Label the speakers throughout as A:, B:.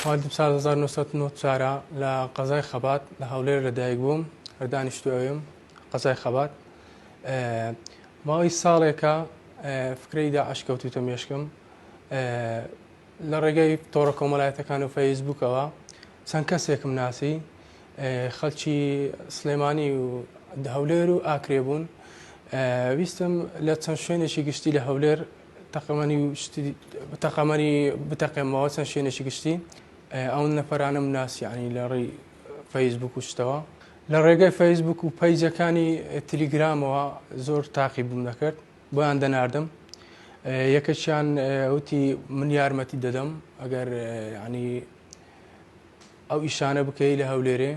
A: موالیدم ساڵ 1994 لە قەزای خەبات لە هەولێر لەدایک بووم، هەر دانیشتوو ئەوێم، قەزای خەبات. ماوەی ساڵێکە فکرەی داعش کەوتووتە مێشکم. لە ڕێگەی تۆڕە کۆمەڵایەتەکان و فەیسبووکەوە چەند کەسێکم ناسی خەڵکی سلێمانی و هەولێر و ئاکرێ بوون. ویستم لە چەند شوێنێکی گشتی لە هەولێر تەقەمەنی و شتی تەقەمەنی بتەقێمەوە چەند شوێنێکی گشتی ئەو نەفەرانەم ناسی یعنی لە ڕێی فەیسبوک و شتەوە لە ڕێگەی فەیسبوک و پەیجەکانی تلیگرامەوە زۆر تاقیبم دەکرد بۆیان دەناردم یەکەکیان وتی من یارمەتی دەدەم ئەگەر ینی ئەو ئیشانە بکەی لە هەولێرێ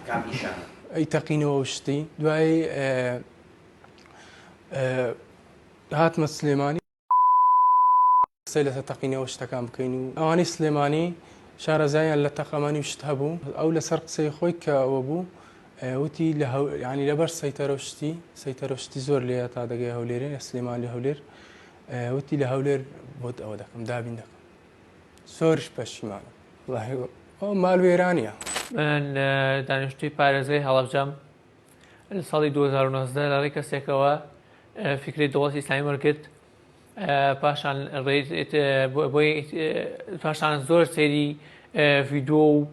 B: کام ئیشانە؟
A: ئەی تەقینەوە و شتی دوای هاتمە سلێمانی قسەی لەسەر تەقینەوە شتەکان بکەین و ئەوانەی سلێمانی شارەزاییان لە تەقەمەنی و شت هەبوو ئەو لەسەر قسەی خۆی کە ئەوە بوو وتی لە ینی لەبەر سەیتەرە و شتی سەیتەرە و شتی زۆر لێیە تا دەگەی هەولێرێ لە سلێمانی هەولێر وتی لە هەولێر بۆت ئەوە دەکەم دابین دەکەم زۆرش پەشیمانم وەڵاهی ئەو مال وێرانیە.
C: من دانیشتووی پارێزگای هەڵەبجەم لە ساڵی 2019 لە ڕێی کەسێکەوە فیکرەی دەوڵەتی ئیسلامی وەرگرت پاشان بۆی پاشان زۆر سەیری ڤیدۆ و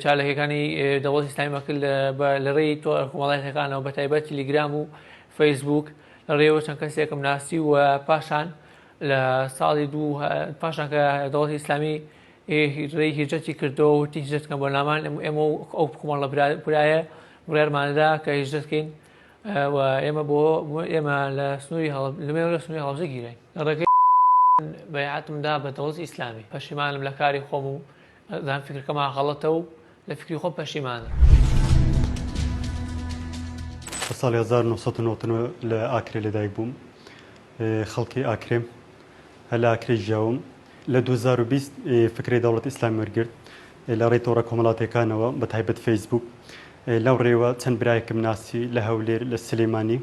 C: چالاکیەکانی دەوڵەتی ئیسلامی کرد لە ڕێی تۆڕە کۆمەڵایەتیەکانەوە بە تایبەت تلیگرام و فەیسبوک لە ڕێوە چەند کەسێکم ناسی و پاشان لە ساڵی دوو پاشان کە دەوڵەتی ئیسلامی ڕێی هیجرەتی کردەوە وتی هیجرەت کەن بۆ لامان ئێمە و ئەو کۆمەڵە برایە بڕیارماندا کە هیجرەت کەین و ئێمە بۆ ئێمە لە سنووری لە سنووری هەڵەبجە گیراین لە ڕێگەی بەیعەتم دا بە دەوڵەتی ئیسلامی پەشیمانم لە کاری خۆم و زان فکرەکەمان غەڵەتە و لە فکری خۆم پەشیمانم.
D: لە ساڵی 1999 لە ئاکرێ لەدایک بووم. خەڵکی ئاکرێم. هەر لە ئاکرێ ژیاوم. لە 2020 فکرەی دەوڵەتی ئیسلامی وەرگرت لە ڕێی تۆڕە کۆمەڵاتیەکانەوە بە تایبەت فەیسبووک. لەو ڕێوە چەند برایەکم ناسی لە هەولێر لە سلێمانی.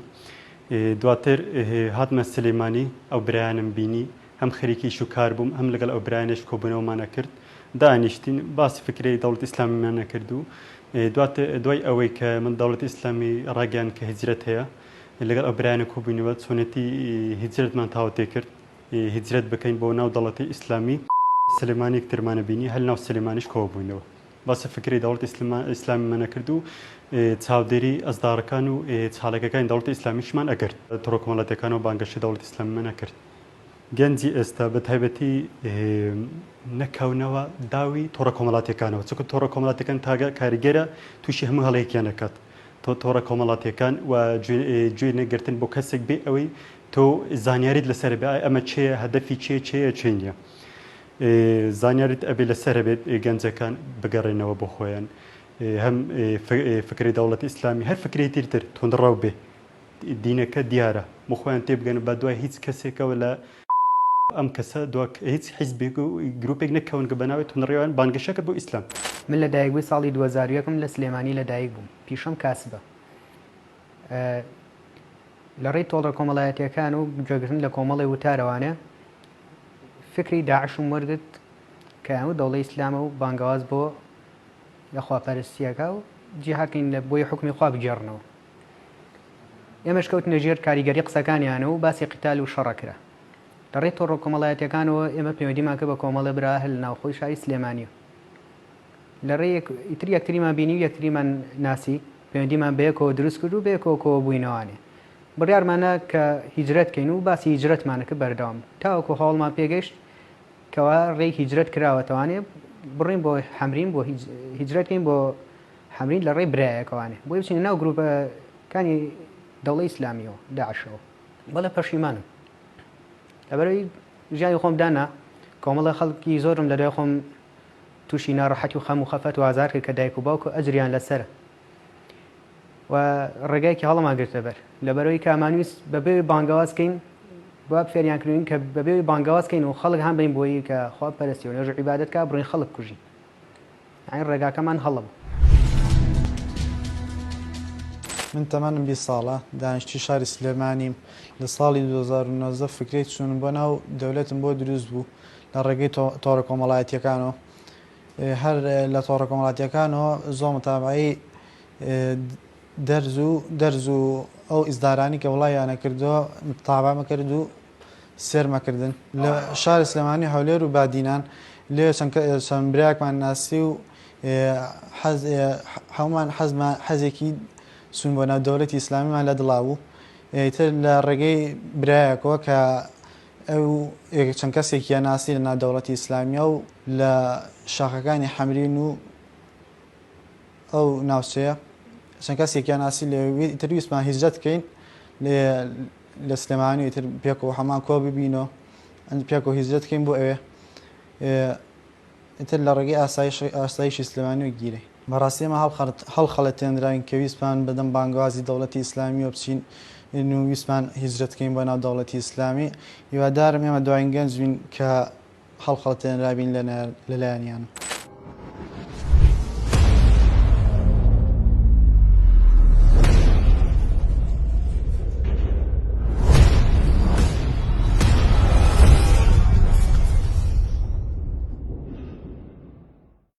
D: دواتر هاتمە سلێمانی ئەو برایانم بینی هەم خەریکی ئیش و کار بووم هەم لەگەڵ ئەو برایانەش کۆبوونەوەمان ئەکرد دانیشتین باسی فکرەی دەوڵەتی ئیسلامیمان ئەکرد و دواتر دوای ئەوەی کە من دەوڵەتی ئیسلامی ڕاگەیاند کە هیجرەت هەیە لەگەڵ ئەو برایانە کۆبووینەوە چۆنێتی هیجرەتمان تاوتێ کرد هیجرەت بکەین بۆ ناو دەوڵەتی ئیسلامی. سلێمانی یەکترمانە بینی هەر ناو سلێمانیش کۆبووینەوە باسی فکرەی دەوڵەتی ئیسلامیمان ئەکرد و چاودێری ئەزدارەکان و چالاکەکانی دەوڵەتی ئیسلامیشمان ئەکرد. تۆڕە کۆمەڵاتیەکانەوە بانگەشەی دەوڵەتی ئیسلامیمان ئەکرد. گەنجی ئێستا بە تایبەتی نەکەونەوە داوی تۆڕە کۆمەڵاتیەکانەوە چونکە تۆڕە کۆمەڵاتیەکان تاگە کاریگەرە تووشی هەموو هەڵەیەکیان ئەکات تۆ تۆڕە کۆمەڵاتیەکان و گوێ نەگرتن بۆ کەسێک بێ ئەوەی تۆ زانیاریت لەسەر بێ ئای ئەمە چێیە هەدەفی چێ چێیە چێ نییە زانیاریت ئەبێ لەسەر هەبێت گەنجەکان بگەڕێنەوە بۆ خۆیان هەم فکری دەوڵەتی ئیسلامی هەر فکری تر تر توندڕەو بێ دینەکە دیارە بۆ خۆیان تێبگەن بە دوای هیچ کەسێکەوە لە ئەم کەسە دوا هیچ حیزبێک و گروپێک نەکەون کە بەناوی توندڕەویان بانگەشە کرد بۆ ئیسلام.
E: من لە دایکبووی ساڵی 2001 م لە سلێمانی لە دایک بووم پیشەم کاسبە لە ڕێی تۆڕە کۆمەڵایەتیەکان و گوێگرتن لە کۆمەڵی وتارەوانێ فکری داعشم وەرگرت کە ئەو دەوڵەی ئیسلامە و بانگەواز بۆ لە خواپەرستیەکە و جیهاکەین لە بۆی حوکمی خوا بگێڕنەوە ئێمەش کەوتنە ژێر کاریگەری قسەکانیانەوە و باسی قیتال و شەڕە کرا. لە ڕێی تۆڕە کۆمەڵایەتیەکانەوە ئێمە پەیوەندیمان کرد بە کۆمەڵێ برا هەر لە ناوخۆی شاری سلێمانی. لە ڕێی ئیتر یەکتریمان بینی و یەکتریمان ناسی، پەیوەندیمان بەیەکەوە دروست کرد و بەیەکەوە کۆبووینەوانێ. بڕیارمان نا کە هیجرەت کەین و باسی هیجرەتمان کرد بەردەوام تاوەکو هەواڵمان پێگەیشت کەوا ڕێی هیجرەت کراوەتەوانێ بڕۆین بۆ حەمرین بۆ هیجرەت کەین بۆ حەمرین لە ڕێی برایەکەوانێ بۆی بچینە ناو گروپەکانی دەوڵەی ئیسلامیەوە داعشەوە. بەڵێ پەشیمانم لەبەرئەوەی ژیانی خۆم دانا کۆمەڵێ خەڵکی زۆرم لە دوای خۆم تووشی ناڕەحەتی و خەم و خەفەت و ئازار کرد کە دایک و باوک و ئەجریان لەسەرە و ڕێگایەکی هەڵەمان گرتە بەر لەبەرئەوەی کە ئەمانویست بەبێ بانگەواز کەین با فێریان کردوین کە بەبێ بانگەواز کەین و خەڵک هان بین بۆی کە خوا پەرستی و نوێژ و عیبادەت کا بڕین خەڵک کوژین یانی ڕێگاکەمان هەڵە بوو.
F: من تەمەنم 20 ساڵە، دانیشتوی شاری سلێمانیم، لە ساڵی 2019 فکرەی چوونم بۆ ناو دەولەتم بۆ دروست بوو لە ڕێگەی تۆڕە کۆمەڵایەتیەکانەوە. هەر لە تۆڕە کۆمەڵاتیەکانەوە زۆر متابعەی دەرز و دەرز و ئەو ئیسدارانی کە وڵایانە کردووە متابعەمە کرد و سێرمە کردن لە شاری سلێمانی هەولێر و بادینان لێ چەند برایەکمان ناسی و هەمومان حەزمان حەزێکی چوون بۆ ناو دەولەتی ئیسلامیمان لە دڵا بوو ئیتر لە ڕێگەی برایەکەوە کە ئەو چەند کەسێکیان ناسی لە ناو دەوڵەتی ئیسلامیە و لە شاخەکانی حەمرین و ئەو ناوچەیە چەند کەسێکیان ناسی لێ ئیتر ویستمان هیجرەت کەین لە سلێمانی ئیتر پێکەوە هەمان کۆ ببینەوە پێکەوە هیجرەت کەین بۆ ئەوێ ئیتر لە ڕێگەی ئاسایشی سلێمانیەوە گیرای. بەڕاستی ئێمە هەڵخەڵەتێنراوین کە ویستمان بەدەم بانگەوازی دەوڵەتی ئیسلامیەوە بچین و ویستمان هیجرەت کەین بۆ ناو دەوڵەتی ئیسلامی. هیوادارم ئێمە دواین گەنج بین کە هەڵخەڵەتێنرابین لەلایەنیانەوە.